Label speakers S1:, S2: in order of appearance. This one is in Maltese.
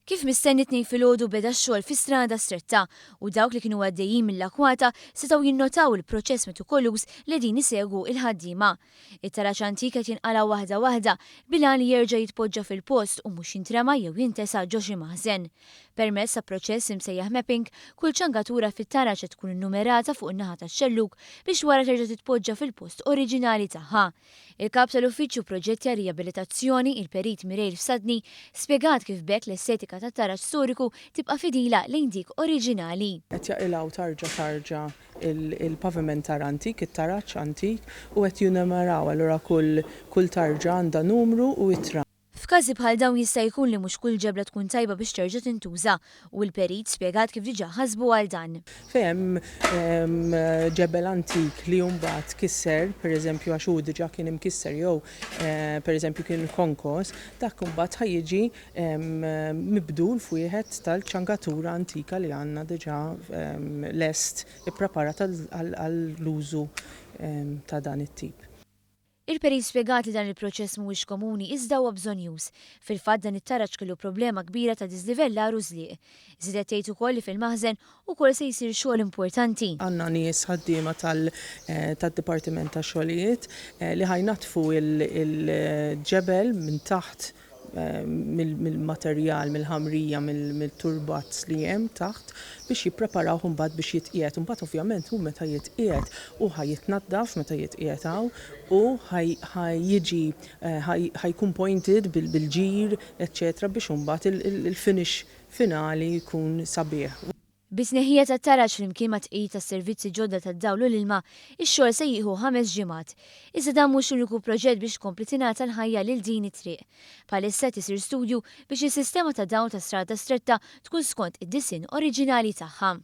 S1: Kif mistenni t-Tnejn filgħodu beda x-xogħol fi Strada Stretta u dawk li kienu għaddejjin mill-akwata setgħu jinnotaw il-proċess metikoluż li qegħdin isegwu il-ħaddiema. It-taraġ antik qed jinqala' waħda waħda bil-għan li jerġa' jitpoġġa fil-post u mhux jintrema jew jintesa' ġo xi maħżen. Permezz ta' proċess imsejjaħ mapping, kull ċangatura fit-taraġ qed tkun innumerata fuq in-naħa tax-xellug biex wara terġa' titpoġġa fil-post oriġinali tagħha. Il-Kap tal-Uffiċċju Proġetti għar-Riabilitazzjoni, il-Perit Mireille Fsadni, spjegat kif b'hekk l-estetika tat-taraġ storiku tibqa' fidila lejn dik oriġinali.
S2: Qed jaqilgħu tarġa tarġa il-pavimentar antik, it-taraġ antik, u qed jinnumeraw, allura kull kull tarġa għandha numru u ittra.
S1: F'każi bħal dawn jista' jkun li mhux kull ġebla tkun tajba biex terġa' tintuża u l-perit spjegat kif diġà ħasbu għal dan.
S2: Fejn hemm ġebel antik li mbagħad tkisser, pereżempju għax hu diġà kien imkisser jew pereżempju kien konkos, dak imbagħad ħa jiġi mibdul f'wieħed tal-ċangatura antika li għandna diġà lest ippreparat għall-użu ta' dan it-tip.
S1: Il-perit spjegat li dan il-proċess mhuwiex komuni iżda huwa bżonnjuż. Fil-fatt dan it-taraġ kellu problema kbira ta' diżlivellar u żliq. Żiedet tgħid ukoll li fil-maħżen ukoll se jsir xogħol importanti.
S2: Għandna nies ħaddiema tad-Dipartiment tax-Xogħlijiet li ħa jnaddfu l-ġebel minn taħt mill-materjal, mill-ħamrija, mill-turbazz li hemm taħt biex jippreparawh imbagħad biex jitqiegħed. Imbagħad ovvjament hu meta jitqiegħed hu ħa jitnaddaf meta jitqiegħed hawn u ħa jiġi ħa jkun pointed bil-ġir eċċetera biex imbagħad il-finish finali jkun sabiħ.
S1: Bit-tneħħija tat-taraġ flimkien mat-tqegħid tas-servizzi ġodda tad-dawl u l-ilma, ix-xogħol se jieħu ħames ġimgħat. Iżda dan mhux l-uniku proġett biex tkompli tingħata l-ħajja lil din it-triq. Bħalissa qed isir studju biex is-sistema ta' dawl ta' Strada Stretta tkun skont id-disinn oriġinali tagħha.